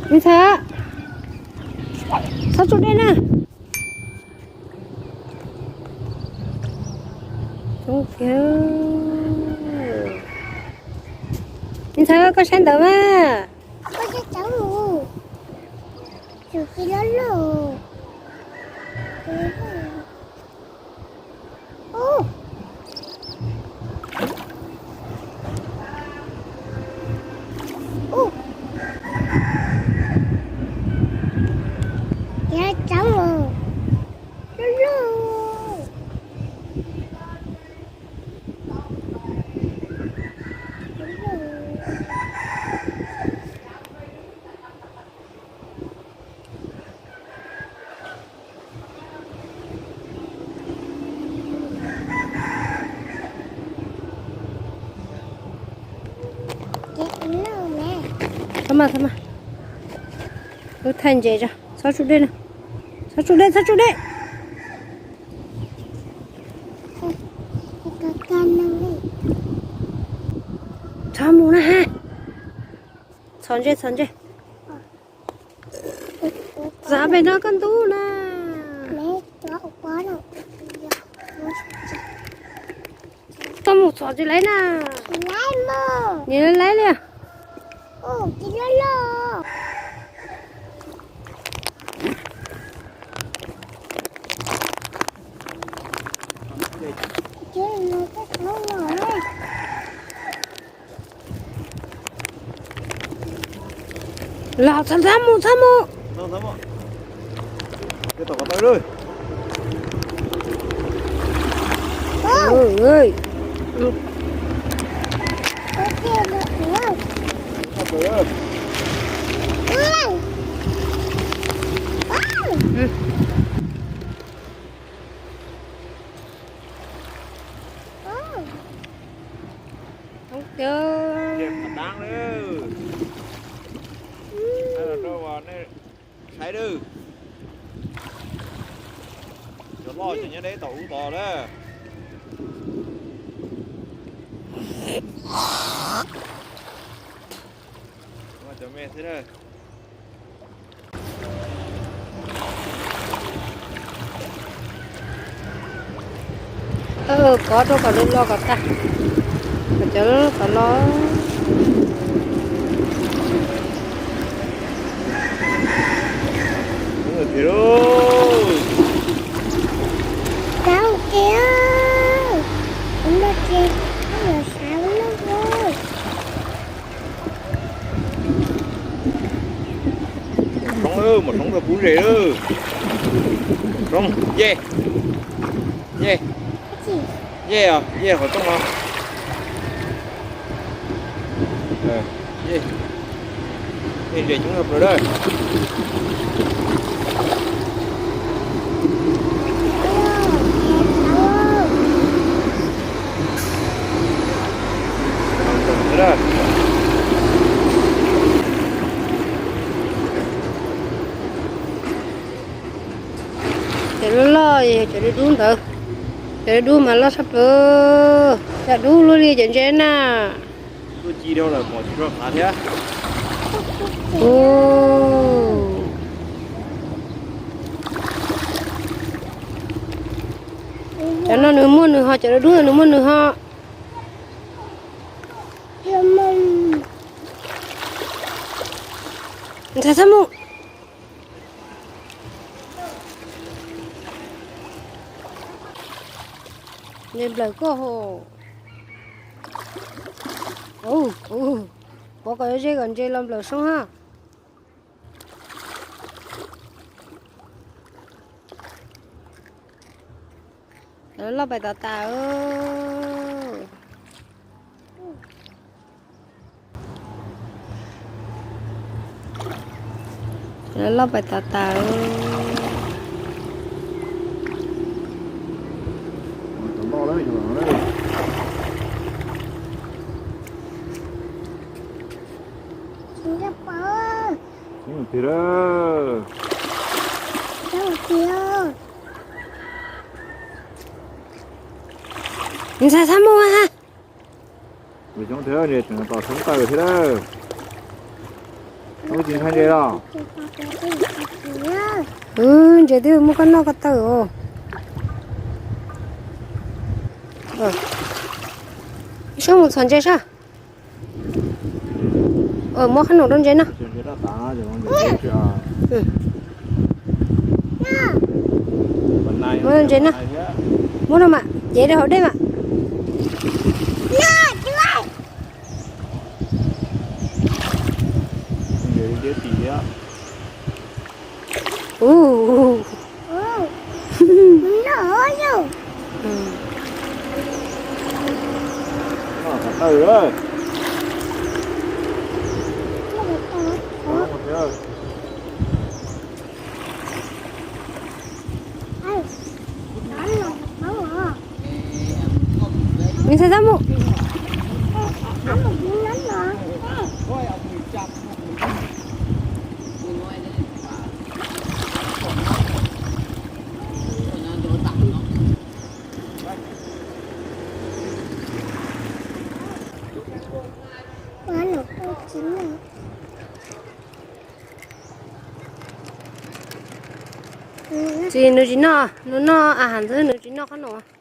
Ntxhais, txhob tsuj dej na. Ntxhais, koj saib ntawd mas. Koj saib ntawd, tus txiv loj loj. Ub. Ub. Yog tsoov loj loj. Txhob maj, txhob maj. Wb thaij ntses tso, txhob tsuj dej na. Txhob tsuj dej, txhob tsuj dej. Txhob mus na ha. Txhos ntses, txhos ntses. Txav pem no koj ntub na. Koj mus txhos tsis laib na. Nim laib li. Los txhob mus, txhob mus. Saib dwb, cov loj ces nyob deb tom ub tod lawm. Cov me xwb na. Kov rau kom lub los kom tag, kom cov kom los. Soob, mus soob rau pub zes lawm. Soob, yej, yej, yej os, yej qhov rooj no. Yej, yej ntses coob tshaj plaws lawm. Cov loj loj, cov dub dub ntawd, cov dub dub mas loj tshaj plaws, cov dub luaj li cov ntses na. Cov no nws muaj nws ho, cov dub dub nws muaj nws ho. Ntxhais txhob mus. Ntses nplawm koj ho. Pov kom ze kom ntses los nplawm soob ha. Loj pais tas tas. Loj pais tas tas. Ntxhais txhob mus ha. Coob thiab, tom soob tawm thiab lawm. Ntses los? Ntses twb muab koj noj ko taw os. Soj mus txhom ntses soj. Muab qhob noom rau ntses no. Muab ntses no. Muab no mas cev rau hauv dej mas. Nws txhais tab mus. Tsis, nws tsis noj, nws noj a has ntxwb, nws tsis noj qhob noom.